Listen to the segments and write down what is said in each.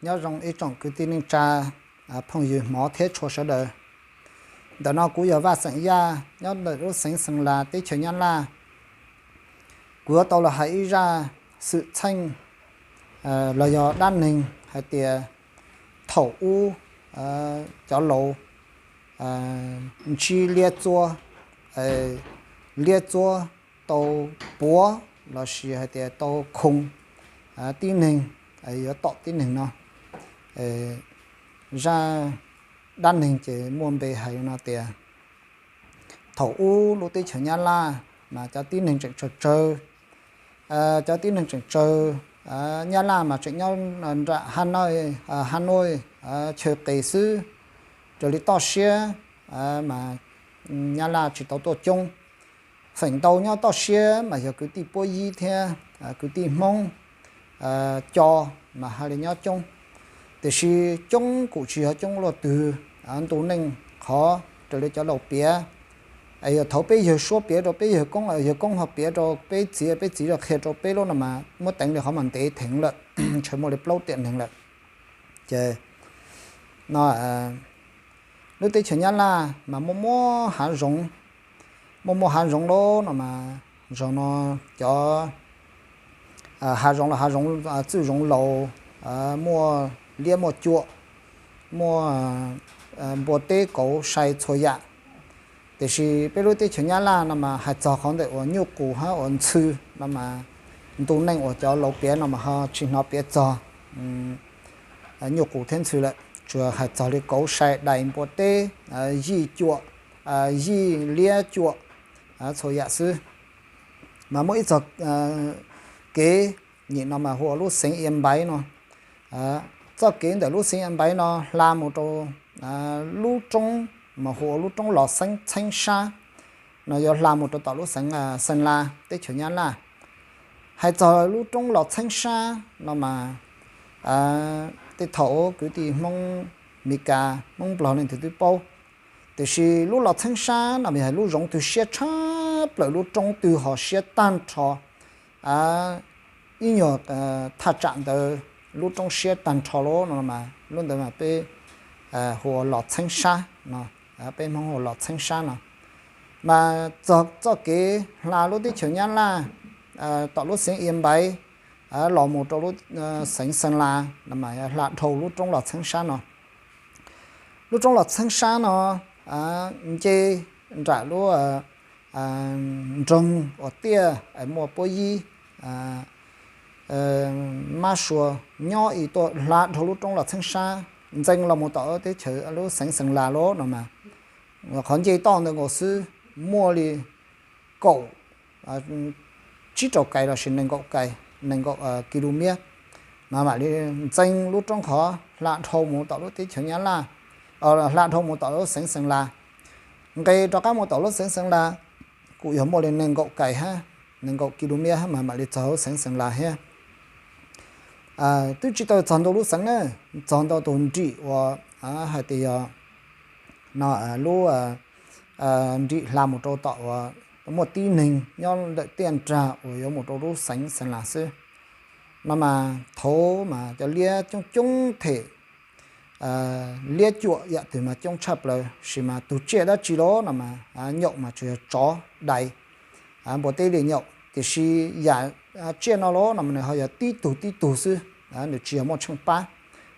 Nyob zoo ib tsoom kwv tij neej tsa, phooj ywg hmov thiab tshua sawv daws. Ntawm no kuv yog Vaj Xeem Yaj nyob ntawm lub xeev Xeem Las teb chaws Nyab Laj. Kuv yuav tau los hais ib zaj xwm txheej los yog dab neeg hais tias thaum ub cov laus ntsib liab txuab, liab txuab tau puav lossis hais tias tau khoo tib neeg, yuav tom tib neeg no. Zaj dab neeg ces muaj npe hais no tias thaum ub lub teb chaws Nyab Laj mas cov tib neeg tseem tsawg tsawg, cov tib neeg tseem tsawg, Nyab Laj mas tseem nyob nram Hanoi, Hanoi chaw qis xwb, raws li toj siab mas Nyab Laj tsis tau tuaj coob. Feem ntau nyob toj siab mas yog kwv tij Puab Yib thiab kwv tij Hmoob Co mas hais li nyob coob. Tiam sis coob kuj tsis yog coob luaj twg, ntu neej qhov raws li cov laus piav. Es yog thaum peb yawg suab piav rau peb yawg koob, yawg koob ho piav rau peb txiv, peb txiv rau qhia rau peb lub no mas muab teev li qhov mas ntev theev lawm, ntshe muaj li plaub tiam neeg lawm. Ces no lub teb chaws Nyab Laj mas muaj muaj hav zoov, muaj muaj hav zoov lawm no mas zaum no cov hav zoov los hav zoov txwj zoov laus, muaj liab muaj cuam, muaj npua teb kauv sai txhua yam. Tiam sis peb lub teb chaws Nyab Laj no mas hais txog qhov ntawm uas nyuj qus hab uas ntxhw no mas ntu neej uas cov laus piav no mas ho tsis hnov piav txog nyuj qus thiab ntxhw lawm, tsuas hais txog li kauv sai dais npua teb, yij cuam, yij liab cuam txhua yam xwb. Mas muaj ib txog kev nyim no mas hu ua lub xeev Ia Npaiv no. Txoj kev ntawm lub xeev Ia Npaiv no hla mus rau lub roob mas hu ua lub roob Los Xeeb Txheeb Sab no, yuav hla mus rau tom lub xeev Xeeb Las teb chaws Nyab Laj. Hais txog lub roob Los Txheeb Sab no mas tej thaum kwv tij Hmoob Mes Kas, Hmoob Nplog leej twg twb paub. Tiam sis lub Los Txheeb Sab no mas yog lub zoov twg siab tshaj plaws, lub roob twg ho siab tag nrho, ib nyuag thaj tsam ntawd lub roob siab tag nrho lawm no mas lub ntawd mas peb hu ua Los Txheeb Sab no, peb Hmoob hu ua Los Txheeb Sab no. Mas txog txoj kev hla lub teb chaws Nyab Laj tom lub xeev Ia Npaiv los mus rau lub xeev Xeeb Las no mas hla dhau lub roob Los Txheeb Sab no. Lub roob Los Txheeb Sab no nce nram lub nroog uas tiaj es muaj Puab Yib, Mab Sua nyob ib tuaj hla dhau lub roob Los Txheeb Sab ntxeev los mus tom teb chaws lub xeev Xeeb Las lawm no mas qhov nce toj ntawd nkaus xwb muaj li kaum, tsib rau kais lossis nees nkaum kais, nees nkaum kis lus miab, mas mam li ntxeev lub roob qhov hla dhau mus tom lub teb chaws Nyab Laj, hla dhau mus tom lub xeev Xeeb Las. Nqes rov qab mus tom lub xeev Xeeb Las kuj yog muaj li nees nkaum kais hab, nees nkaum kis lus miab hab mas mam li txog lub xeev Xeeb Las thiab. Twb tsis tau txog ntua lub xeev na, txog ntua tus nrim uas hais tias yog no lub nrim hla mus rau tom uas muaj tib neeg nyob ntawm tiaj nrag uas yuav mus rau lub xeev Xeeb Las xwb. No mas thaum mas cov liab coob coob them, liab cuam yam twg mas coob tshaj plaws, sis mas tus tsiaj dab tsi los no mas nyaum mas tsuas yog tsov dais, npua teb li nyaum, tiam sis yam tsiaj no los no mas nws ho yog tib tug tib tug xwb, nws tsis yog muaj tsheej pab.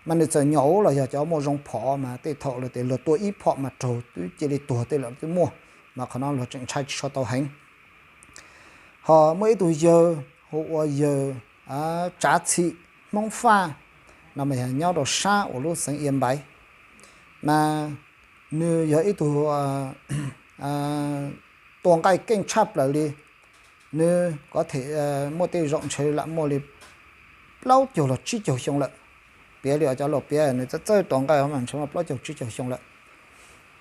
Mas nws txawm nyaum los yog cov muaj zoo phom mas tej thaum lawv tias luag tua ib phom mas raug twb cia li tuag tej lawm twb muaj, mas qhov no luag tseem ntshai tsis tshua tau heev. Ho muaj ib tug yawg hu ua yawg Tsav Txhim Hmoob Faj, no mas yog nyob rau sab uas lub xeev Ia Npaiv, mas nws yog ib tug tua nqaij keej tshaj plaws li. Nws ko them muaj tej zaum ntshe lam muaj li plaub caug los tsib caug xyoo lawm. Piav li cov laus piav nws txawj txawj tua nqaij mas ntshe muaj plaub caug tsib caug xyoo lawm.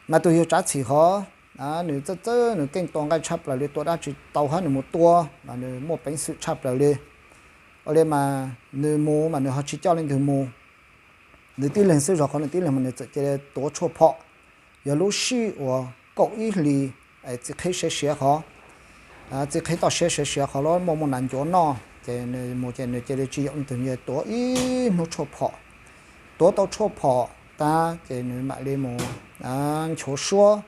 Mas tus yawg Tsav Txhim hov, nws txawj txawj nws keej tua nqaij tshaj plaws li, tua dab tsi tau hab nws mus tua mas nws muaj peev xwm tshaj plaws li. Ua li mas nws mus mas nws ho tsis coj leej twg mus, nws tib leeg xwb, zog qhov nws tib leeg mas nws txawm cia li tuav tshuaj phom. Yog lub sij uas kaum ib hlis, txiv qheb siav siav qhov, txiv qheb toj siab siav siav qhov los muaj muaj nas ncuav noj ces nws mus ces nws cia li tsis yaum leej twg, tuav ib hnub tshuaj phom. tuav tau tshuaj phom tag ces nws mam li mus nchuav suab.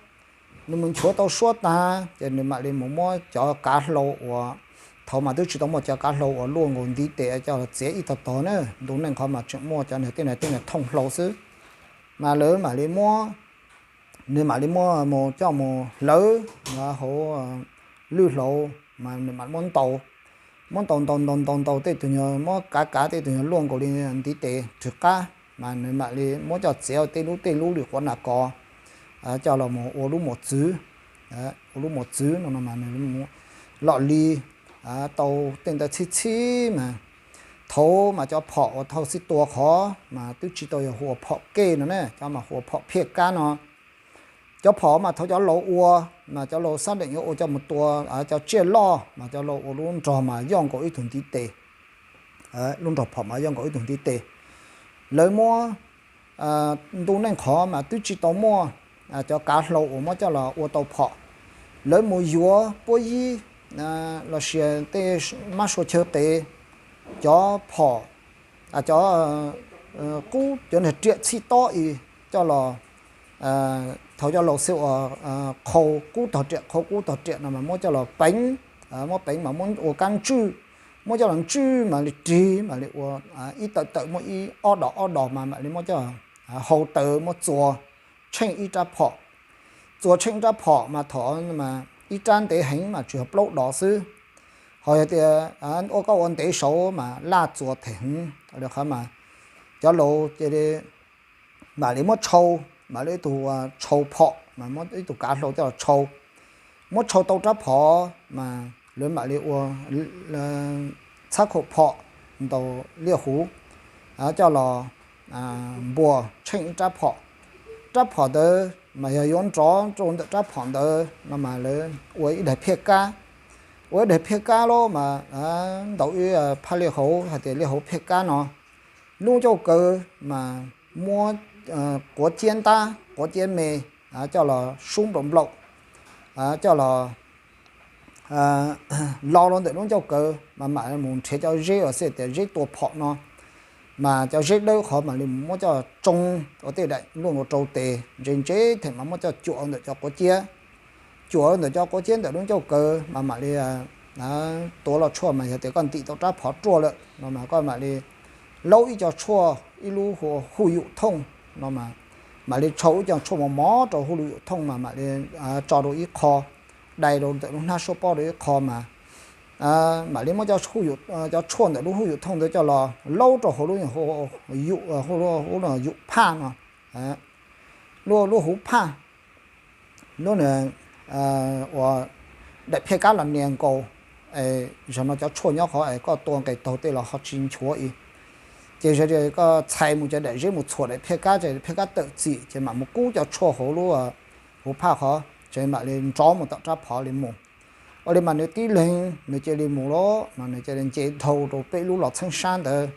Nws mus nchuav tau suab tag ces nws mam li mus muab cov kav hlau uas thaud mas twb tsis tau muaj cov kav hlau uas luaj nkaus ntiv tes coj los txiav ib tog tog na, ntu neej qhov mas tseem muaj cov niag tej niag tej niag thooj hlau xwb. Mas lawv mam li muab, nws mam li muab mus coj mus hlawv hauv lwj hlauv mas nws mam muab ntaus, muab ntaus ntaus ntaus ntaus ntaus tej tug nyuag, muab kav kav tej tug nyuag luaj nkaus li ntiv tes rwg qab mas nws mam li muab coj txiav tej lub tej lub li quav nas kos coj los mus ua lub mos txwv. Ua lub mos txwv no no mas nws loj li tau tej ntawd txhib txhib mas thaud mas cov phom uas thaud xib tua qhov mas twb tsis tau yog hu ua phom kej no ne, cov mas hu ua phom phiaj kab no. Cov phom mas thaud cov laus ua, mas cov laus xab deem yuav ua coj mus tua cov tsiaj loj mas cov laus ua lub nrog mas yoj nkaus ib tug ntiv tes. Lub nrog phom mas yoj nkaus ib tug ntiv tes. Lawv muab, ntu neej qhov mas twb tsis tau muaj cov kav hlau uas muab coj los ua tau phom. Lawv mus yuav puab yib los sis tej mab sua chaw qev cov phom, cov qub cov niag riam txhij tob i coj los, thaud cov laus xia ua qhau qub tog riam, qhau qub tog riam no mas muab coj los peev, muab peev mas muab ua kab ntswj, muab coj los ntswj mam li rig mam li ua ib tawm tawm muaj ib ob dos ob dos mas mam li muab coj hau taws muab txuas tsheej ib rab phom. Txuas tsheej rab phom mas thaum mas ib rab ntev heev mas tsuas yog plaub dos xwb. Ho yog tias ua koj ua ntev saud mas laj txuas them heev. Qhov mas cov laus cia li mam li muab tshau, mam li ib tug tshau phom mas muab ib tug kav hlau coj los tshau. Muab tshau tau rab phom mas lawv mam li ua txhab khaum phom ntaus liaj huv coj los npuas tsheej ib rab phom. Rab phom ntawd mas yog yuav nrov rau ntawm rab phom ntawd no mas lawv ua ib daim phiaj kab. Ua ib daim phiaj kab los mas ntaus ib phaj liaj hauv hais tias liaj hauv phiaj kab no. Lub ncauj kaw mas muab quav ciab ntab quav ciab me coj los sub nplaum nplaum, coj los lo rau ntawm lub ncauj kaw mas mam mus nrhiav cov zeb uas xij tias zeb tua phom no. Mas cov zeb dawb qhov mam li muab coj tsoo ua tej daim luaj nkaus rau tes ntse ntse them mas muab coj cuam ntawm cov quav ciab. Cuam ntawm cov quav ciab ntawm lub ncauj kaw mas mam li tuav los tshuaj mas yog tias koj ntim tau rab phom ruaj lawm no mas koj mam li laub ib co tshuaj ib lub hu yum thooj no mas mam li tshau ib co tshuaj mos mos rau hu yum thooj mas mam li tso rau ib qho, dai rau ntawm lub hnab suab pob rau ib qho mas mam li muab cov tshuaj ntawm lub hu yum thooj ntawd coj los laub rau hauv lub, lub yum phaj no, lub huv phaj, lub uas daim phiaj kab los nias nkaus. Zaum no cov tshuaj nyob qhov es koj tua nqes taug tej los ho tsis nchuav i. Ces yog koj txhais mus cov daim zeb mus txhuam daim phiaj kab ces phiaj kab tawm txim ces mam mus kub cov tshuaj hauv lub huv phaj qhov ces mam li nrov mus tom rab phom li mus. Ua li mas nws tib leeg nws cia li mus lawm mas nws cia li nce dhau rau pem lub los txheeb sab ntawd.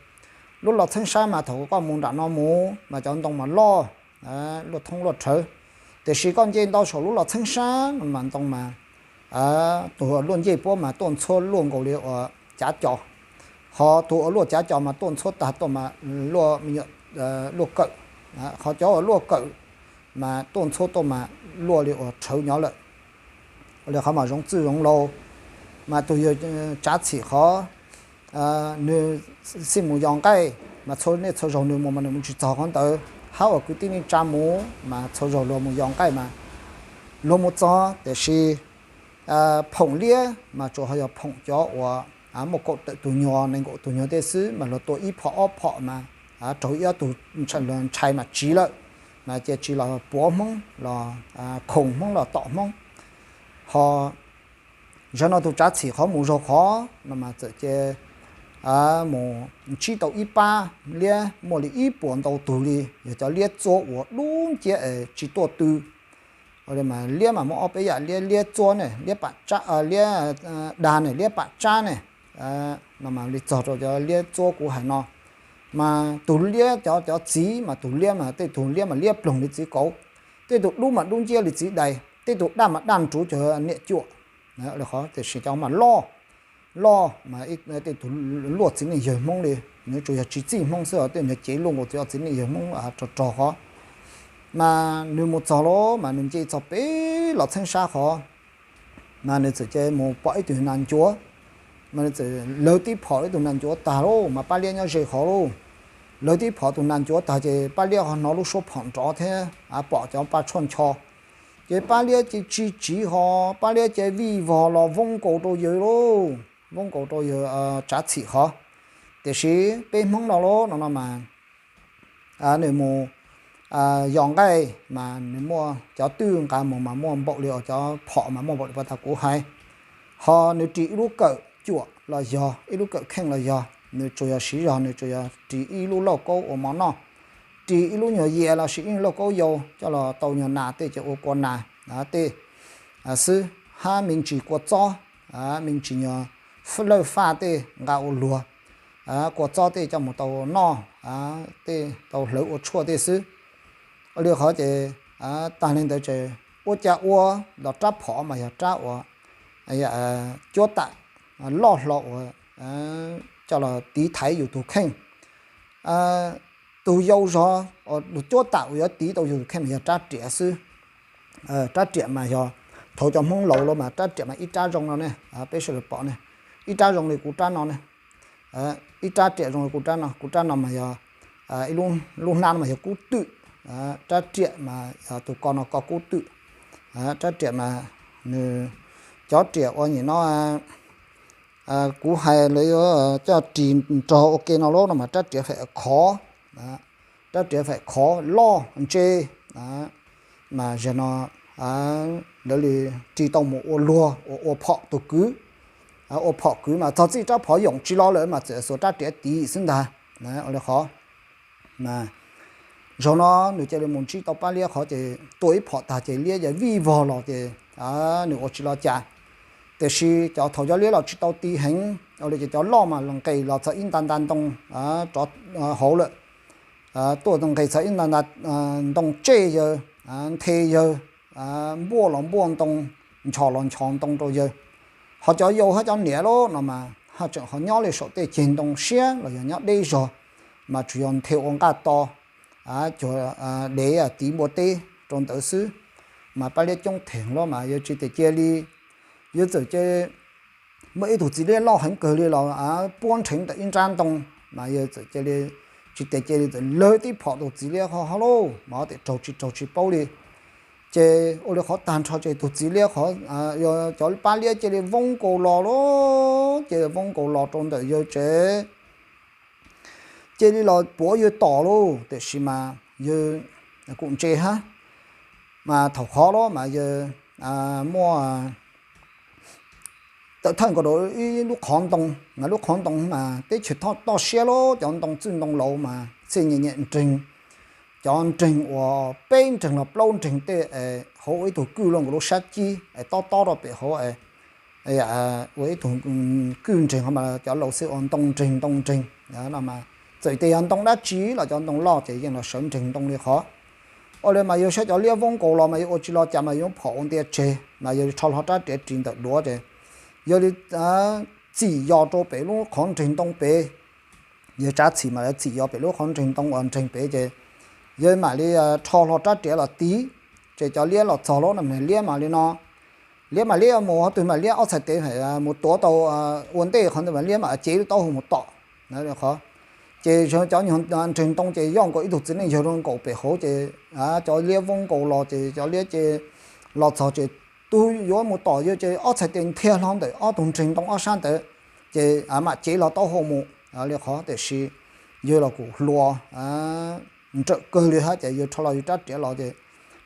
Lub los txheeb sab mas thaum koj mus nram no mus mas cov ntoo mas loj, luaj thoob luaj rhawv. Tiam sis koj nce ntau saum lub los txheeb sab no mas ntoo mas tus luaj ncej puab mas tuaj ntxhuab luaj nkaus li uas cav cos. Ho tus uas luaj cav cos mas tuaj ntxhuab tag tuaj mas luaj, luaj kawm. Ho cov uas luaj kawm mas tuaj ntxhuab tuaj mas luaj li uas rhawv nyob lawm. Ua li qhov mas zoov txwj zoov laus, mas tus yawg Tsav Txhim qhov nws xij mus yos nqaij mas txhua niaj txhua zaug nws mus mas nws mus tsis txog qhov ntawd. Hab uas kwv tij neej tsa mus mas txhua zaug luag mus yos nqaij mas luag mus txog, tiam sis phoom liab mas tsuas ho yog phoom cov uas muaj kaum tawm tus nyuag nees nkaum tus nyuag tej xwb mas luag tua ib phom ob phom mas raug ib ob tug ntshai mas tsiv lawm, mas cia tsiv los puav Hmoob los khoom Hmoob los tom Hmoob. Ho zaum no tus Tsav Txhim qhov mus zaug qhov no mas txawm cia mus ntsib tau ib pab liab muaj li ib puas ntau tug li, yog cov liab txuab uas dub nciab es tsis tuaj tw. Ua li mas liab mas muaj ob peb yam liab, liab txuab ne, liab pam tsab, liab dag ne, liab pam tsab ne. No mas li txog rau cov liab txuab kuv hais no, mas tus liab cov, cov txiv mas tus liab mas tej tug liab mas liab ploog li txiv kauv, tej tug dub mas dub nciab li txiv dais, tej tug daj mas daj nruv cov niam cuam. Li qhov tiam sis cov mas loj, loj mas tej tug luaj txiv neej yawg Hmoob li. nws tsuas yog tsis txij Hmoob xwb os, tej nws cev luj nkaus txiv ob txiv neej yawg Hmoob rog rog qhov. Mas nws mus txog lawm mas nws nce txog pem los txheeb sab qhov, mas nws txawm cia mus pom ib tug nas ncuav, mas nws txawm lawv tib phom ib tug nas ncuav tag lauj, mas pab liab nyob ze qhov lauj. Lawv tib phom tus nas ncuav tag ces pab liab ho hnov lub suab phom nrov thiab pom cov pa tshuaj ncho. Ces pab liab ces tsis tsiv ho, pab liab ces vij vog los voob nkaus rau yawg lauj, voob nkaus rau yawg tsav txhim qhov. Tiam sis peb Hmoob no lauj no no mas nws mus yos nqaij mas nws muaj cov twj nqa mus mas muaj npaum li os, cov phom mas muaj npaum li pas tas kuv hais. Ho nws ris ib lub kawm cuam los yog ib lub kawm kheej los yog, nws tsuas yog siv zog nws tsuas yog ris ib lub lauj kaub ua mov noj, ris ib lub nyuag yias los sis ib lauj kaub yau coj los tau nyuag nas tej ces ua kua nas tej xwb, hab me ntsis kua txob, me ntsis nyuag lawj faj tej nqa ua luag, kua txob tej coj mus tau noj, tej tau hlawv ua tshuaj tej xwb. Ua li qhov ces tag li ntawd ces ua cas ua los rab phom mas yog rab uas cuab tam loj hlo uas coj los tiv thaiv yus tus kheej. Tus yau zog, tus cuab tam uas yuav tiv tau yus tus kheej mas yog rab riam xwb. Rab riam mas yog thaum cov Hmoob laus los mas rab riam mas ib rab zoo no ne, peb sawv daws pom ne, ib rab zoo li kuv rab no ne, ib rab riam zoo li kuv rab no, kuv rab no mas yog ib lub hnab no mas yog kub twm, rab riam mas yog tus ko no ko kub twm. Rab riam mas nws, cov riam ua nim no kuv hais lawv yuav coj ris nrog ua ke no lauj no mas rab riam faim khov, rab riam faim khov loj ntse, mas zaum no lawv li ris tau mus ua luag ua phom tus kwv, ua phom kwv mas txog txij rab phom yoom tsis los lawm mas txawm xuas rab riam tiv xwb ntag. Ua li qhov mas zaum no nws cia li mus ntsib tau pab liab qhov ces tua ib phom tag ces liab yog vij vog los ces nws ua tsis los cas. Tiam sis cov thaum cov liab los tsis tau ti heev ua li ces cov loj mas los nqes los txog ib nta nta ntoo rov hauv lawm, tuaj nqes txog ib nta nta ntoo tsej yawg, nthe yawg, npuaj los npuaj ntoo, nchos los nchos ntoo rau yawg. Ho cov yau hab cov niam lauj no mas haj tseem ho nyob li saum tej ceg ntoo siab los yog nyob deb zog, mas tsuas yog nthe ua nqaj to, cuag dev tiv npua teb rau ntawd xwb. Mas pab liab coob theem los mas yawg tsis tes cia li, yawg txawm cia muaj ib tug txiv liab loj heev kawg li los puab nrheev ntawm ib nrab ntoo, mas yawg txawm cia li tsis tes cia li txawm lawv tib phom tus txiv liab ho ho lauj, mas tes raug tsis raug tsis paub li. Ces ua li qhov tag nrho ces tus txiv liab qhov, cov pab liab cia li voob nkaus los lauj, cia li voob nkaus los rau ntawm yawg tsev, cia li los puav yawg tom lauj. Tiam sis mas yawg kuj ntse hab, mas thaum qhov los mas yawg muaj tawm thawj nkaus rau ib lub qhov ntoo, mas lub qhov ntoo mas teb chaws toj siab lauj, cov ntoo txwj ntoo laus mas txij nyem nyem nreeg, cov nreeg uas peb nreeg los plaub nreeg tej es hauv ua ib tug kwj loj nkaus lub sab cib es tob tob rau pem hauv es ua ib tug kwj nreeg ho mas cov laus xwb ua ntoo nreeg ntoo nreeg no mas txawm tias yog ntoo dab tsi los cov ntoo loj ces yeej los sawv nreeg ntoo li qhov. Ua li mas yawg saib cov liab voob nkaus los mas yawg ua tsis los cas mas yawg muab phom ua ntia tseg mas yawg rho hlo rab riam ris ntawm duav ces yawg li txim yos rau pem lub qhov nreeg ntoo pem. Yawg tsav txhim mas lawv txim yos pem lub qhov nreeg ntoo uas nreeg pem ces yawg mam li rho hlo rab riam los tiv. Ces cov liab los txog lawm no mas liab mam li no, liab mam liab mus qhov twg mas liab ob txhais tes mus tuav tau ua ntej qhov ntawd mas liab mam cev lub taub hau mus tom qhov. Ces yawg cov nyuag nreeg ntoo ces yog nkaus ib tug txiv neej yawg nkaus pem hauv ces cov liab voob nkaus los ces cov liab ces los txog ces tus yuav mus tom yawg ces ob txhais tes nthia hlo ntawm ob tug nreeg ntoo ob sab ntawd, ces mam cev hlo taub hau mus li qhov. Tiam sis yawg los kuj hluas nrawm kawg li hab ces yawg rho los yawg rab riam los ces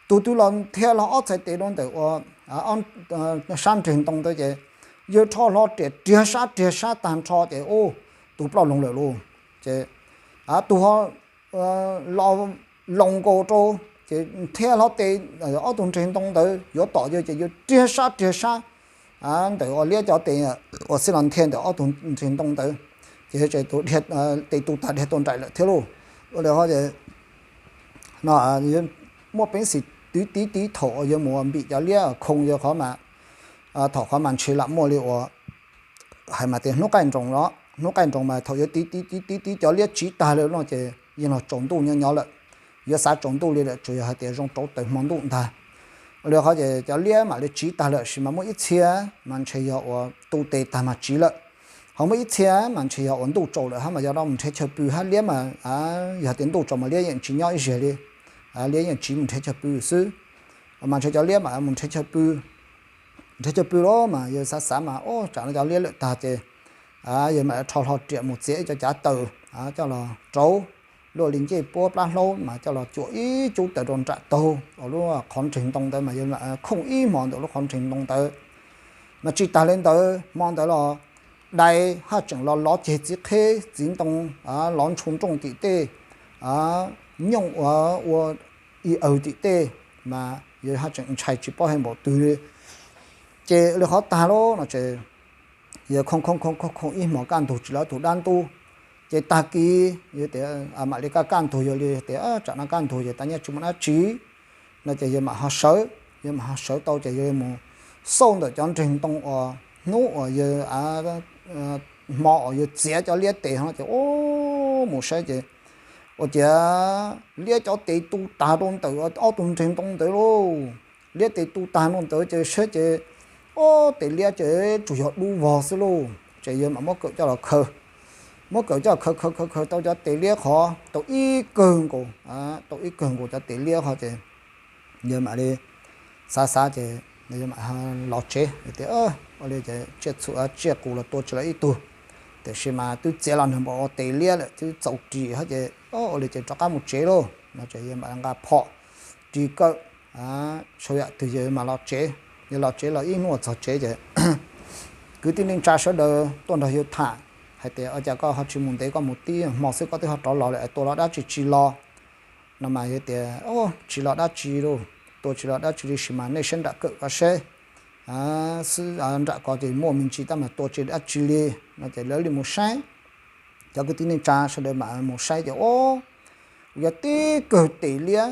tus twg los nthia hlo ob txhais tes rau ntawm ua sab nreeg ntoo ntawd ces yawg rho hlo riam riag sab riag sab tag nrho ces ua tus ploj loo lawm lauj. Ces tus ho los loo nkaus rau ces nthia hlo tes ob tug nreeg ntoo ntawd yuav tom yawg ces yawg riag sab riag sab ntawm ua liab cov tes uas xij los nthia ntawm ob tug nreeg ntoo ntawd, ces tus tes tu tag dhia tuaj nraim lawm thiab lauj. Ua li ces no muaj peev xwm twv tiv tiv thaum uas yawg mus npim cov liab khoo yawg qhov mas, thaum qhov mas ntshe lam muaj li uas hais mas tias hnub qaij nroos los hnub qaij nroos mas thaum yuav tiv tiv tiv tiv tiv cov liab tsiv tag lawm no ces yeej los tsaus ntuj nyob nyob lawm. Yuav xav tsaus ntuj li lawm tsuas yog hais tias zoo rauv taws hmo ntuj ntag. Ua li qhov ces cov liab mam li tsiv tag lawm sis mas muaj ib txhia mas ntshe yog uas tu tes tag mas tsiv lawm. Ho muaj ib txhia mas ntshe yog uas ntuj tsaus lawm hab mas yog no mus nrhiav chaw pw hab liab mas yog tias ntuj tsaus mas liab yeej tsis nyob ib zaug li, liab yeej tsiv mus nrhiav chaw pw xwb. Mas ntshe cov liab mam mus nrhiav chaw pw, nrhiav chaw pw lawm mas yawg xav xav mas ua tsam no cov liab lawm tag ces yawg mam rho hlo riam mus txiav ib co cav taws coj los rauv, luaj li ncej puab plab hlaub mas coj los cuam ib cub taws rau nram taug uas lub qhov nreeg ntoo ntawd mas yawg mam khooj ib hmo ntawm lub qhov nreeg ntoo ntawd. Mas tsis tas li ntawd hmo ntawd los dais haj tseem los lov ceg txiv qheb txiv ntoo, lov ntshu nrooj tim tej, nyooj ua i aws tim tej, mas yawg haj tseem ntshai tsis paub hais npaum twg li. Ces ua li qhov tag lawm no ces yawg khooj khooj khooj khooj ib hmo kaj ntug tsis los ib tug dab ntub. Ces tag kis yawg tias mam li kaj kaj ntug, yawg li tias tsam no kaj ntug ces tag nyob tsis muaj dab tsi no ces yawg mam ho sawv, yawg mam ho sawv tau ces yawg mus xauj ntawm cov nreeg ntoo uas hnub uas yawg, hmo uas yawg txiav cov liab tes no ces ua mus saib ces ua ciav liab cov tes tu tag rau ntawm ob tug nreeg ntoo ntawd lauj. Liab tes tu tag rau ntawd ces saib ces ua tes liab ces tsuas yog dub vog xwb lauj. Ces yawg mam muab kawm coj los khaws, muab kawm coj khaws khaws khaws khaws tau cov tes liab qhov tau ib kawg nkaus, tau ib kawg nkaus cov tes liab qhov ces yawg mam li xav xav ces yawg mam los tsev tias ua li ces tsiaj txhu tsiaj qus los tua tsis los ib tug, tiam sis mas twb txiav los nrog npaum ua tes liab lawm twb txaus ris hab ces ua li ces rov qab mus tsev lauj no ces yawg mam nqa phom ris kawm, sau yam twg yawg mam los tsev. Yawg los tsev los ib hnub uas txog tsev ces kwv tij neej tsa sawv daws tuaj nrog yawg tham hais tias ua cas koj ho tsis mus ntev, koj mus tib hmo xwb koj twb ho rov los lawm es tua los dab tsi tsis los no mas yawg tias tsis los dab tsi lauj, tua tsis los dab tsi li sis mas nej saib nram kawm koj saib xwb, nram ko ces muaj me ntsis tab mas tua tsis dab tsi li no ces lawv li mus saib. Cov kwv tij neej tsa sawv daws mam mus saib ces ua yog tib kawg tes liab,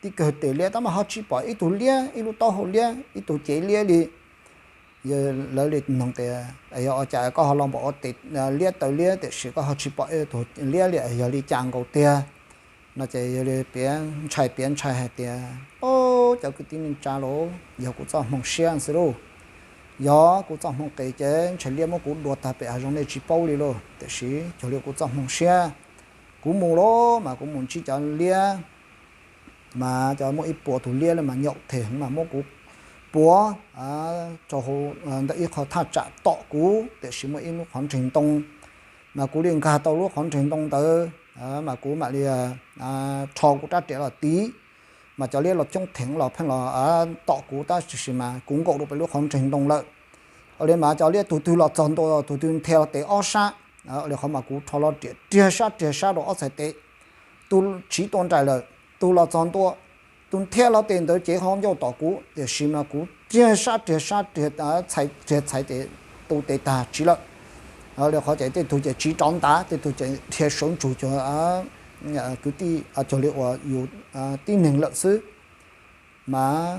tib kawg tes liab tab mas ho tsis pom ib tug liab, ib lub taub hau liab, ib tug cev liab li. Yawg lawv li noog tias yog ua cas koj ho los npaum ua tes liab taw liab tiam sis koj ho tsis pom ib tug liab li, yog li cas nkaus tiag no ces yawg li piav ntshai piav ntshai hais tias o, cov kwv tij neej tsa lauj, yog kuv txoj hmoo siab xwb lauj. Yog kuv txoj hmoo qis ces ntshai liab muab kuv dua tag pem hav zoov nej tsis paub li lauj, tiam sis cuag li kuv txoj hmoo siab. Kuv mus lauj mas kuv mus ntsib cov liab mas cov muaj ib puas tus liab li mas nyaum them mas muab kuv puav rau ntawm ib qho thaj tsam tom kuv, tiam sis muaj ib lub qhov nreeg ntoo mas kuv li nkag tau lub qhov nreeg ntoo ntawd mas kuv mam li rho kuv rab riam los tiv, mas cov liab los coob theem los pheej los tom kuv tab sis mas kuv nkaum rau pem lub qhov nreeg ntoo lawm. Ua li mas cov liab tug twg los txog ntua tug twg nthia los tes ob sab. Ua li qhov mas kuv rho los riam riag sab riag sab rau ob txhais tes, tus tsiv tua nraim lawm, tus los txog ntua, tus nthia los tes ntawd cev qhov ncauj tom kuv tiam sis mas kuv riag sab riag sab riag txhais tes, tu tes tag tsiv lawm. Ua li qhov ces tej tug ces tsiv rov ntav, tej tug ces dhia sawv ntsug cuag kwv tij cuag li uas yus tib neeg lawm xwb. Mas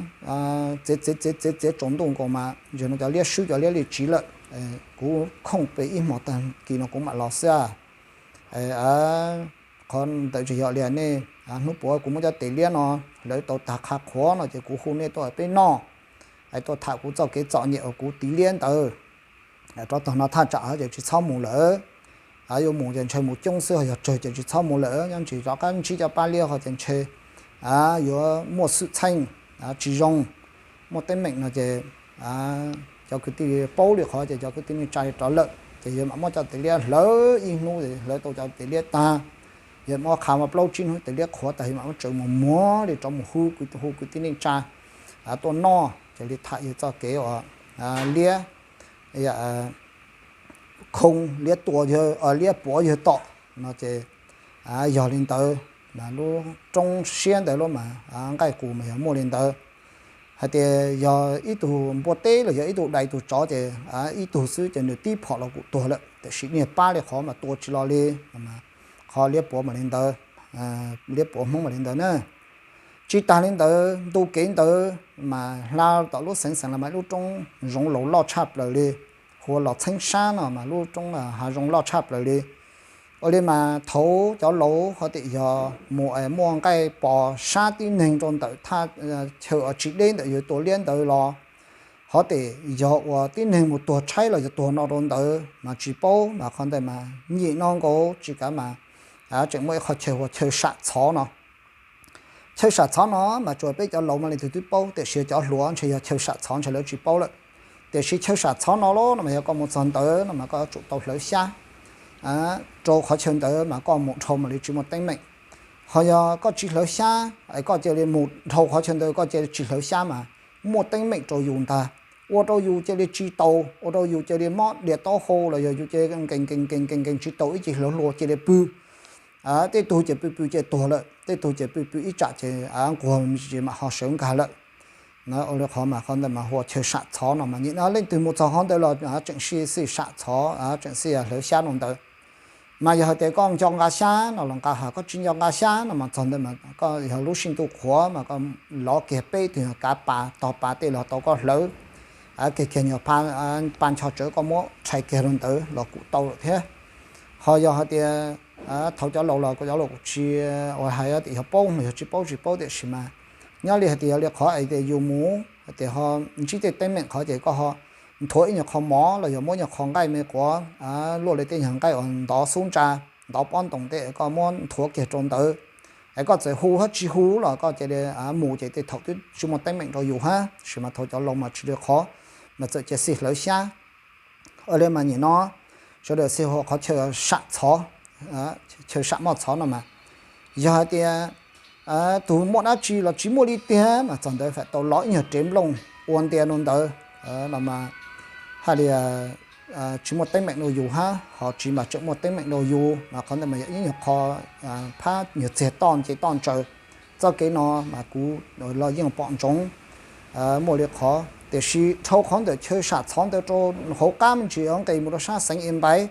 txiav txiav txiav txiav txiav tsaus ntuj nkaus mas zaum no cov liab swb cov liab li tsiv lawm. Kuv khooj pem ib hmos tag kis no kuv mam los xwb. Qhov ntawd tsis yog li nej, hnub puav kuv muab cov tes liab no hlawv tau tag qha qhuav no ces kuv hu nej tuaj peb noj, es tuaj tham kuv txoj kev txom nyem uas kuv tiv liab ntawd. Rov tog no thaj tsam ces tsis txhob mus lawm. Yuav mus ces ntshe mus coob xwb, yog tsawg ces tsis txhob mus lawm, nyob ntsis rov qab ntsib cov pab liab ho ces ntshe yuav muaj xwm txheej tsis zoo, muaj teeb meem no ces cov kwv tij paub li qhov ces cov kwv tij neej tsa li rov lawm ces yawg mam muab cov tes liab hlawv ib hnub, hlawv tau cov tes liab tag, yawg muab qha muaj plaub tsib hnub tes liab qhuav tag yawg mam muab tsawv mus muag li rov mus hu, hu kwv tij neej tsa tuaj noj ces li tham yawg txoj kev uas liab khoo, liab tua yawg, liab puav yawg tom no ces yog li ntawd. Mas lub roob siab ntawd lub mas nqaij qus mas yog muaj li ntawd, hais tias yog ib tug npua teb los yog ib tug dais tus tsov ces ib tug xwb ces nws tib phom los kuj tuag lawm, tiam sis niag pab li qhov mas tua tsis los li. Qhov liab puav mas li ntawd, liab puav Hmoob mas li ntawd na. Tsis tas li ntawd, ntu kev ntawd mas hla tom lub xeev xeev los mas ib lub roob zoov laus loj tshaj plaws li, hu ua Los Txheeb Sab no mas lub roob hav zoov loj tshaj plaws li. Ua li mas thaum cov laus hov tias yog mus es muaj nqaij pos sab tib neeg rau ntawm thaj chaw uas tsis deb ntawm yawg Tuam Liab ntawd los hov tias yog uas tib neeg mus tuag tshaib los yog tuag no rau ntawd mas tsis paub mas qhov ntawd mas nyim no nkaus tsis kav mas tseem muaj ib qho chaw hu ua chaw Sam Txhov no. Chaw Sam Txhov no mas tsuas peb cov laus mas leej twg twb paub, tiam sis cov hluas ntshe yog chaw Sam Txhov ntshe lawv tsis paub lawm. Tiam sis chaw Sam Txhov no los no mas yog koj mus txog ntawd no mas koj yuav tsum tau hlawv xyab rau qhov chaw ntawd mas koj mus dhau mam li tsis muaj teeb meem. Ho yog koj tsis hlawv xyab es koj cia li mus dhau qhov chaw ntawd koj cia li tsis hlawv xyab mas muaj teeb meem rau yus ntag. Ua rau yus cia li tsis taus, ua rau yus cia li mob diav taub hau los yog yus cia li nkees nkees nkees nkees nkees tsis taus ib ce hlawv hlua cia li pw. Tej tug ces pw pw ces tuag lawm, tej tug ces pw pw ib tsam ces nquag ces mam ho sawv nkag lawm. Ua li qhov mas qhov ntawd mas hu ua chaw Sam Txhov no mas nyim no leej twg mus txog qhov ntawd los tseem sij xij Sam Txhov, tseem xij hlawv xyab rau ntawd. Mas yog hais tias koj nco nqa xyab no los nqa, ho koj tsis nco nqa xyab no mas txog ntawd mas koj yog lub sij ntuj qhuav mas koj lov kiag peb tug kav pas tog pas tej los tau koj hlawv kiag kiag nyuag pa ncho tsawv koj muab rhais kiag rau ntawd los kuj tau lawm thiab. Ho yog hais tias thaum cov laus los cov laus kuj tsis ua hais tias yog paub mas yog tsis paub tsis paub, tiam sis mas nyob li hais tias yog li qhov hais tias yus mus hais tias ho ntsib tej teeb meem qhov ces koj ho nthuav ib nyuag qho mov los yog muab nyuag qho nqaij me quav luaj li tej nyuag nqaij uas ntov xub ntsa, ntov pob ntoos tej koj muab nthuav kiag rau ntawd. Es koj txawm hu hab tsis hu los koj cia li mus ces tej thaum twb tsis muaj teeb meem rau yus hab, tab sis mas thaum cov laus mas tsis li qhov, mas txawm cia xij hlawv xyab. Ua li mas nyim no sawv daws xij hu qhov chaw Sam Txhov, chaw Sam Moj Txhov no mas yog hais tias tus muaj dab tsi los tsis muaj li tiag mas txog ntawd fam tau lov ib nyuag rev nplooj ua ntia rau ntawd no mas hais li tsis muaj teeb meem rau yus hab, ho tsis mas tseem muaj teeb meem rau yus mas qhov ntawd mas yog ib nyuag qho phab nyuag txiag toj nce toj ntsaws. Txoj kev no mas kuv los yeej pom ntsoov muaj li qhov, tiam sis dhau qhov ntawm chaw Sam Txhov ntawd rau hauv qab me ntsis nqis mus rau sab xeev Es Npaiv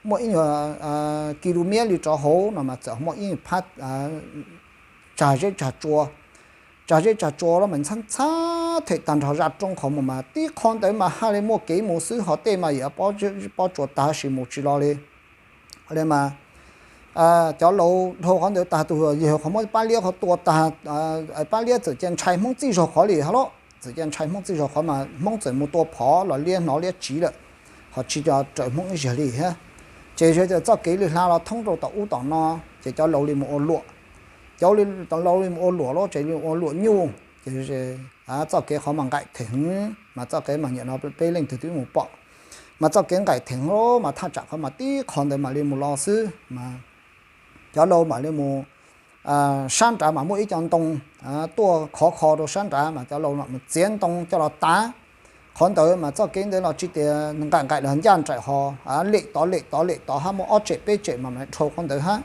muaj ib nyuag ki lu miab li rov hauv no mas txawm muaj ib nyuag phab tsag zeb tsag tsua. Tsag zeb tsag tsua los mas ntxhab ntxhab them tag nrho zaj roob qhov mus mas tib qho ntawd mas haj li muaj kev mus xwb, ho tej mas yam pob tsuas tag sis mus tsis los li. Li mas cov laus dhau qhov ntawd tag tus yawg qhov muab pab liab qhov tua tag, pab liab txawm cia ntshai Hmoob txij zog qhov li hab los, txawm cia ntshai Hmoob txij zog qhov mas Hmoob txawm mus tua phov los liab hnov liab tsiv lawm, ho tsis raws Hmoob ib zaug li thiab. Ces yog tias txoj kev li hla los thoob rau tom ub tom no ces cov laus li mus ua luam. Cov laus li mus ua luam los ces li ua luam nyuj ces txoj kev qhov mas nqaim theem heev mas txoj kev mas nyim no peb leej twg twb mus pom. Mas txoj kev nqaim theem heev mas thaj tsam qhov mas tib qho ntawd mam li mus los xwb mas cov laus mam li mus sab nrad mas muaj ib co ntoo tuaj khov kho rau sab nrad mas cov laus mam mus txiav ntoo coj los tav. Qhov ntawd mas txoj kev ntawd los tsis tias nqaim nqaim los ncaj nraim ho lem tod lem tod lem tod hab muaj ob tsem peb tsem mas mam dhau qhov ntawd hab.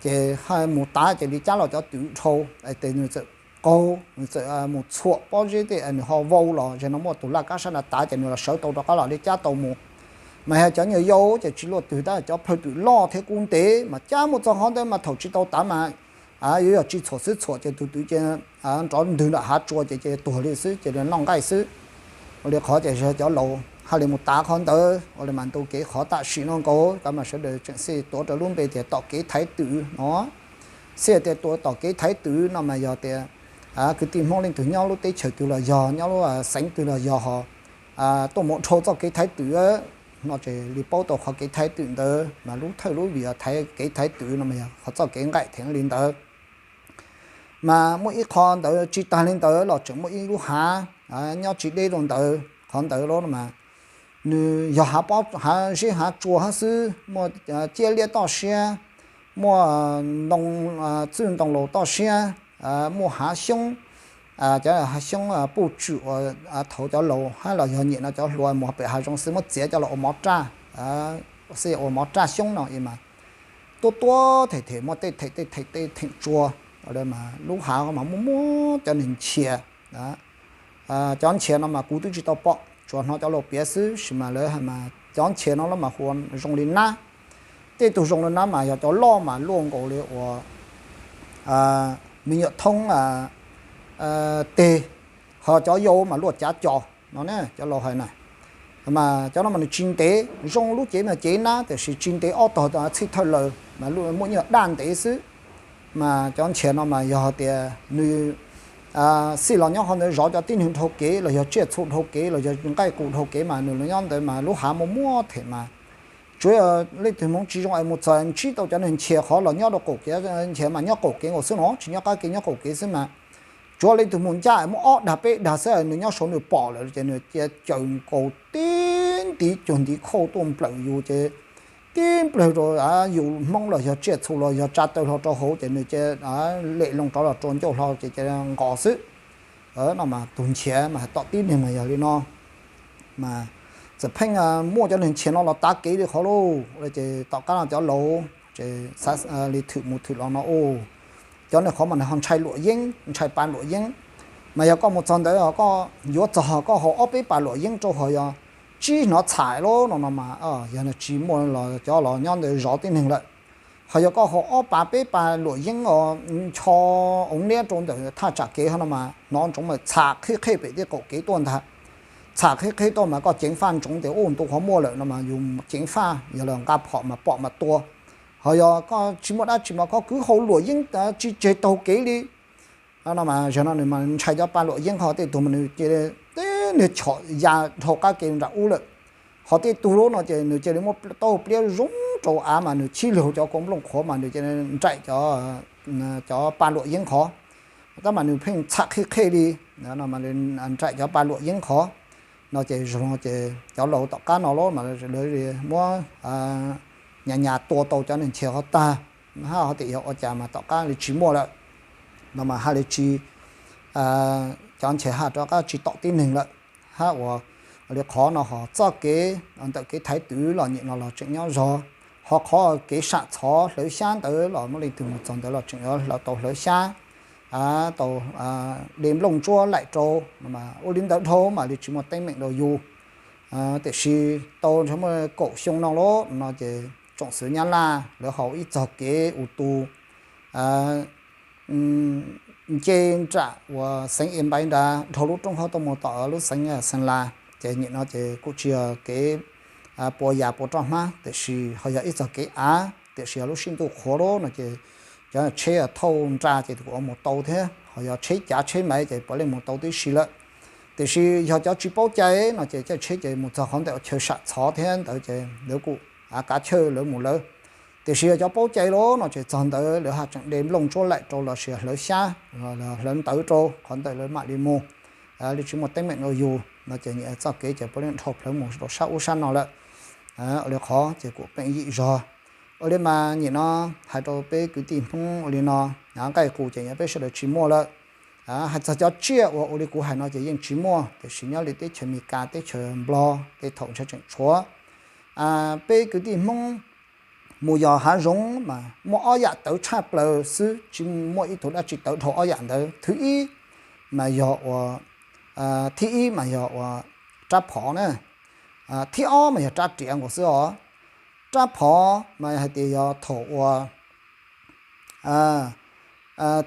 Ces haj mus tav ces li cab los cov twm dhau, ces nws txawm qaug, nws txawm mus txhuam pob zeb tej nws ho vau los, zaum no muaj tus laj kab sab nrad tav ces nws los sawv tau rov qab los li cab tau mus. Mas yog cov nyuag yau ces tsis luaj twg tab cov plhaw twm loj thiab kub ntev mas cab mus txog qhov ntawd mas thaum tsis tau tav mas yuav yog tsis txhuam xwb, txhuam ces tus twm ces nrov ntwg nram hav tsua ces ces tuag li xwb, ces li noj nqaij xwb. Ua li qhov ces yog cov laus haj li mus tav qhov ntawd, ua li mas ntu kev qhov tam sim no nkaus tab mas sawv daws tseem xij tuav rau lub npe tias tom kev thaiv twm no. Xij tias tuav tom kev thaiv twm no mas yog tias kwv tij Hmoob leej twg nyob lub teb chaws twg los yog nyob lub xeev twg los yog ho tuaj mus dhau txoj kev thaiv twm no ces li paub tau qhov kev thaiv twm ntawd mas lub thawj lub vim thaiv kev thaiv twm no mas yog qhov txoj kev nqaim theem li ntawd. Mas muaj ib qho ntawd tsis tag li ntawd los tseem muaj ib lub hav nyob tsis deb rau ntawd, qhov ntawd los mas nws yog hav zeb hav tsua hab xwb, muaj ciab liab toj siab, muaj ntoo, txwj ntoo laus toj siab, muaj hav xyoob, cov hav xyoob puj tswm uas thaum cov laus hab los yog nyim no cov hluas mus pem hav zoov xwb muab txiav coj los ua mov raj, xij ua mov raj xyoob no mas tuab tuab them them muaj tej them tej them tej them tsua. Lub hav mas muaj muaj cov niag nchias, cov nchias no mas kuv twb tsis tau pom, tsuas hnov cov laus piav xwb, sis mas lawv hais mas cov nchias no los mas hu ua zoo li nab. Tej tug zoo li nab mas yog cov loj mas luaj nkaus li uas me nyuam thoob teg, ho cov yau mas luaj cav co no ne, cov laus hais na. Mas cov no mas nws tsis ntev, zoo lub cev mas cev nab tiam sis tsis ntev ob tog txhij thawj laws mas muaj nyuag daj ntev xwb. Mas cov nchiav no mas yog tias nws xij los nyob qhov ntawd zov cov tib neeg dhau kev los yog tsiaj txhu dhau kev los yog nqaij qus dhau kev mas nws los nyob ntawd mas lub hav muaj muaj them mas tsuav leej twg hmoov tsis zoo es mus txog ntsib tau cov neeg nchiav qhov los nyob rau qaum kev, nchiav mas nyob qaum kev nkaus xwb no, tsis nyob qab kev, nyob qaum kev xwb mas tsuav leej twg mus ncaj muab ob dag peb dag xwb nws nyob saud nws pom lawm ces nws cia caws nkaus tib ntiv cuag ntiv khauj tuaj nplawm yus ces tib nplawg rau yus hmoob los yog tsiaj txhu los yog tsa taw hlo rau hauv ces nws cia lem loo rov los rau ncauj hlo ces cia nqos xwb. No mas tus nchiav mas tom tib neeg mas yog li no. Mas txawm pheej muaj cov neeg nchiav no los tav kev li qhov lauj, ces tom qab no cov laus ces xav li thwm mus thwm los no, cov neeg qhov mas nws ho ntshai luam yeeb, ntshai pa luam yeeb. Mas yog koj mus txog ntawd koj yuav txog koj haus ob peb pa luam yeeb rau ho yog tsib hnov txham lauj no no mas yog tsis muaj los cov los nyob ntawd zov tib neeg lawm. Ho yog koj haus ob pa peb pa luam yeeb os ncho oov niab rau ntawm thaj tsam kev ho no mas hnov ntsoov mas txham qhib qhej pem tej qaum kev tuaj ntag. Txham qhib qhib tuaj mas koj ceev faj ntsoov tias ub ntu qhov muaj lawm no mas yus ceev faj, yog los nqa phom mas pom mas tua. Ho yog koj tsis muaj dab tsi mas koj kwv haus luam yeeb tsis tseg taug kev li. No mas zaum no nws mas ntshai cov pa luam yeeb ho tej tug mas nws cia li tib niag chom ya dhau qab ke nram ub lawm. Ho tej tug lub no ces nws cia li muab taub hau pliab zoo rau av mas nws chib laug cov kua nplooj qhuav mas nws cia li nraim cov pa luam yeeb qhov. Tab mas nws pheej txham qhib qhej li, nraim cov pa luam yeeb qhov. No ces zaum no ces cov laus tom qab no los mas lawv muab nyas nyas tua tau cov neeg nchiav qhov tag, hab ho tias yog ua cas mas tom qab li tsis muaj lawm. No mas haj li tsis, cov nchiav haj rov qab tsis tom tib neeg lawm. Hab ua li qhov no ho txoj kev ntawm kev thaiv twv los nyem no los tseem nyob zog, ho qhov kev sam txhov hlawv xyab ntawd los muaj leej twg mus txog ntawd los tseem yuav tau hlawv xyab, tau de nplooj ntsuab laim rau. Ua li ntawd dhau mas li tsis muaj teeb meem rau yus. Tiam sis tau muaj kaum xyoo no lawm no ces tsoom xwv Nyab Laj lawv haus ib txog kev ua tus nce nram uas xeev Ib Npaiv nrad dhau lub roob hab tuaj mus tom lub xeev Xees Las, ces nyem no ces kuj tsis yog kev puas yas puas roj hmab tiam sis ho yog ib txog kev av tiam sis yog lub sij ntuj qhuav lawm no ces cov tsheb thauj nra ces kuj ua mus tau thiab, ho yog tsheb cav tsheb maiv ces puav leej mus tau tib si lawm. Tiam sis yog cov tsis paub cai no ces caij tsheb ces mus txog qhov ntawm chaw sam txhov thiab ntawd ces lawv kuj av kav chawj lawv mus lawv. Tiam sis yog cov paub cai lawm no ces txog ntawd lawv haj tseem de nplooj ntsuab laim rau los sis hlawv xyab, hlawv ntawv rau qhov ntawd lawv mam li mus, li tsis muaj teeb meem rau yus no ces txoj kev ces puav leej dhau plawv mus rau sab ub sab no lawm. Ua li qhov ces kuj peem yim zog. Ua li mas nyem no hais rau peb kwv tij Hmoob ua li no, nqaij qus ces nyem peb sawv daws tsis muaj lawm. Hais txog cov tsiaj uas ua li kuv hais no ces yeej tsis muaj, tiam sis nyob li teb chaws Amelikas, teb chaws Nplog tej thaum ntshe tseem tshuav. Peb kwv tij Hmoob mus yos hav zoov mas muaj ob yam tawv tshaj plaws xwb, tsis muaj ib tug dab tsi tawv dhau ob yam ntawd. Thib ib mas yog ua, thib ib mas yog ua rab phom na, thib ob mas yog rab riam nkaus xwb os. Rab phom mas hais tias yog thaum uas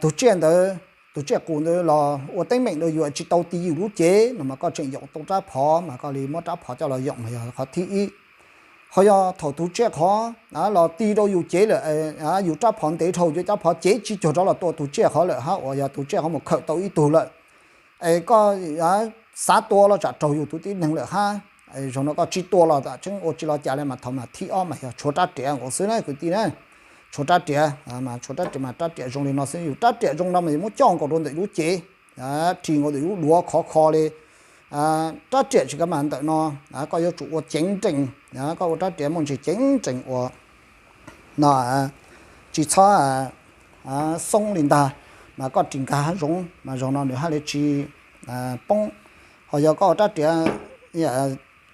tus tsiaj ntawd, tus tsiaj qus ntawd los ua teeb meem rau yus tsis tau ti yus lub cev no mas koj tseem yoom tau rab phom mas koj li muab rab phom coj los yoom mas yog qhov thib ib. Ho yog thaum tus tsiaj qhov los ti rau yus cev lawm, yus rab phom ntev dhau, yus rab phom cev tsis cuag rov los tua tus tsiaj qhov lawm hab uas yog tus tsiaj qhov mus khawm tau ib tug lawm, es koj xav tua los tsam raug yus tus tib neeg lawm hab. Zaum no koj tsis tua los tam tseeb ua tsis los cas li mas thaum mas thib ob mas yog tshuav rab riam nkaus xwb na kwv tij na. Tshuav rab riam, mas tshuav rab riam mas rab riam zoo li no xwb, yus rab riam zoo no mas yus muab coj nkaus rau ntawm lub cev, ris nkaus ntawm lub duav khov kho li. Rab riam tsis kav mas ntawm no, koj yuav tsum ua ceev nrees, koj ua rab riam muaj ntsis ceev nrees ua no, tsis txhob xoob li ntag, mas koj ris nkag hav zoov mas zaum no nws haj li tsis poob. Ho yog koj ua rab riam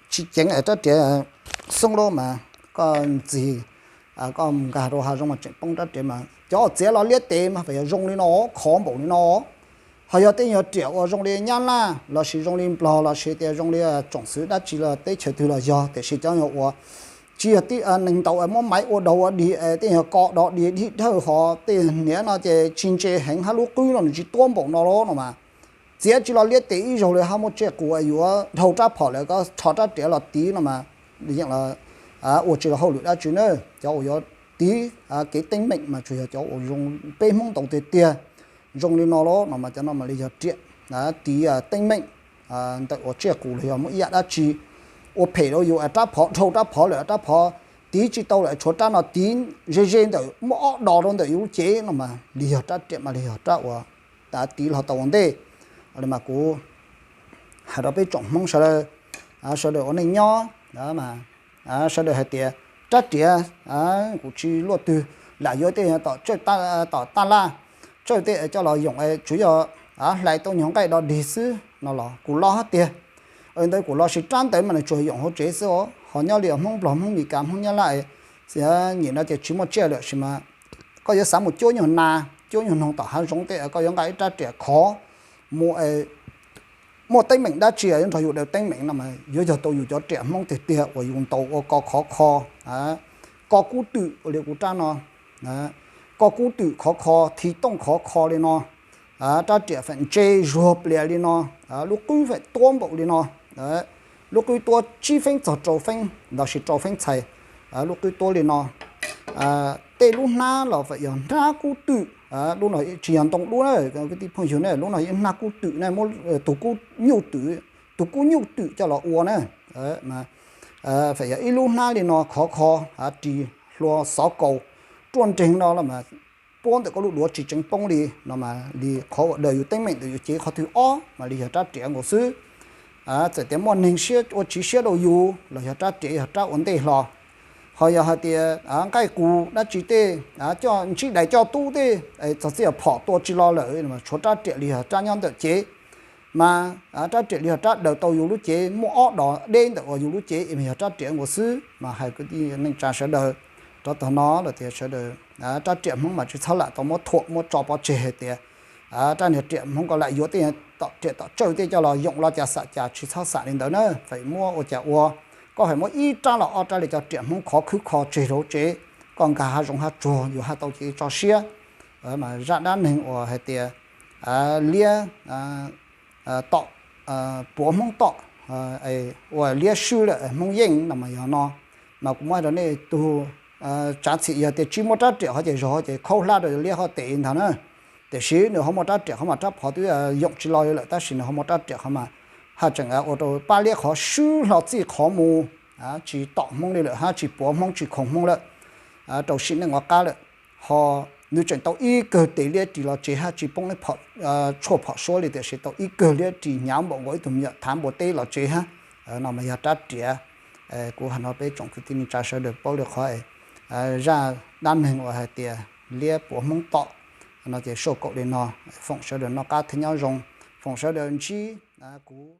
tsis ceev, rab riam xoob lawm mas koj ntxig, koj nkag rau hav zoov mas tseem poob rab riam mas cov txiav los liab tes mas feem yog zoo li no, khov npaum li no. Ho yog tej nyuag riam uas zoo li Nyab Laj los sis zoo li Nplog los sis tias zoo li tsoom xwv dab tsi los teb chaws twg los yog, tiam sis cov nyuag uas tsis yog neeg ntaus muab maiv ua dog ua dig, tej nyuag ko dog dig dhib dhawj ho tej hniav no ces tsis ntse heev hab lub qwb no nws tsis tuab npaum no lawm no mas txiav tsis los liab tes ib zaug li, ho muaj tsiaj qus yuav dhau rab phom lawm koj rho rab riam los tiv no mas yeej ua tsis los hauj lwm dab tsi na. Cov uas yuav tiv kev teeb meem mas tsuas yog cov uas zoo peb Hmoob ntaus tiag tiag. Zoo li no los no mas cov no mam li yog riam tiv teeb meem ntawm uas tsiaj qus los yog muaj ib yam dab tsi ua phem rau yus, rab phom dhau rab phom lawm, rab phom tiv tsis tau lawm, tshuav rab no tiv ze ze ntawm muaj ob dos rau ntawm yus lub cev no mas li yog rab riam mas li yog rab uas tiv los tau ua ntej. Li mas kuv hais rau peb tsoom Hmoob sawv daws, sawv daws ua neej nyob, sawv daws hais tias rab riam kuv tsis luaj twg lam yuav tej tom taj laj, tsawj tej coj los yoom tsuas yog hlais tau nyuag nqaij do dig xwb no los kuv lo tiag. Ntawd kuv lo, sis rab ntawd mas nws tsuas yoom hauv tsev xwb os, ho nyob li Hmoob Nplog, Hmoob Mes Kas, Hmoob Nyab Laj, nim no ces tsis muaj tsiaj lawm sis mas koj yuav xav mus cuab nyuag nas cuab nyuag noog tom hav zoov tej koj yuav nqa ib rab riam khov mus, muaj teeb meem dab tsi yuav nrog yus daws teeb meem no mas yuav yog tau yus cov riam Hmoob tiag tiag uas yus ntaus ua ko khov kho, ko kub twm ua li kuv rab no, ko kub twm khov kho, thi tooj khov kho li no, rab riam feem ntse zuag plias li no, lub qwb feem tuab npaum li no, lub qwb tuab tsib feeb txog rau feeb los sis rau feeb txhais, lub qwb tuab li no. Tej lub hnab los feem yog hnab kub twm, lub no tsis yog ntoo dub na, kwv tij phooj ywg na, lub no yog hnab kub twm na, muab tus kub nyuj twm, tus kub nyuj twm coj los ua na. Feem yog ib lub hnab li no khov kho, ris hlua xov kaus ruaj nreeg no los mas puab ntawm koj lub duav tsis tseev poob li no mas li qhov uas daws yus teeb meem ntawm yus cev qhov twg ob mas li yog rab riam nkaus xwb. Txawm tias muaj neeg ua tsiv siab rau yus los yog rab riam yog rab ua ntej hlo. Ho yog hais tias nqaij qus dab tsi tej, coj ntsib dais coj tub tej, txog txij phom tua tsis los lawm, tshuav rab riam li yog rab nyob ntawm cev. Mas rab riam li yog rab daws tau yus lub cev muaj ob dos deb ntawm uas yus lub cev es yog rab riam nkaus xwb. Mas hais kwv tij neej tsa sawv daws, rov tog no los tias sawv daws, rab riam Hmoob mas tsis txhob lam tau muab thuam muab tso pov tseg hais tias rab niag riam Hmoob ko lam yuav tej tom riam tom tsawj tej coj los yoom los cas xam cas, tsis txhob xam li ntawd na. Feem muab ua cas ua, koj feem muab ib rab los ob rab li cov riam Hmoob khov khwb kho tseg rau tsev, koj nkag hav zoov hav tsuag yus haj tau cev tso siab. Mas zaj dab neeg uas hais tias liab tom, puav Hmoob tom, ua liab swb lawm Hmoob yeej no mas yog no. Mas kuv muab hais rau nej tug tsav txim, yog tias tsis muaj rab riam ho ces zog ces khaub hlab rau liab qhov tes ntag na. Tiam sis nws ho muaj rab riam qhov mas rab phom twb yoom tsis los li lawm tab sis nws ho muaj rab riam qhov mas haj tseem ua rau pab liab qhov swb hlo txij qhov mus, tsis tom Hmoob li lawm hab tsis puav Hmoob tsis khoom Hmoob lawm, rau sim neej ua qab lawm. Ho nws tseem tau ib kawg tes liab ris los tsev hab tsis poob tshuaj phom suab li, tiam sis tau ib kawg liab ris hnyav npaum nkaus ib tug me nyuam thav npua teb los tsev hab. No mas yog rab riam. Kuv hais no peb tsoom kwv tij neej tsa sawv daws paub li qhov zaj dab neeg uas hais tias liab puav Hmoob tom no ces sau kaum li no. Foom sawv daws noj qab thiab nyob zoo, foom sawv daws ntsib kuv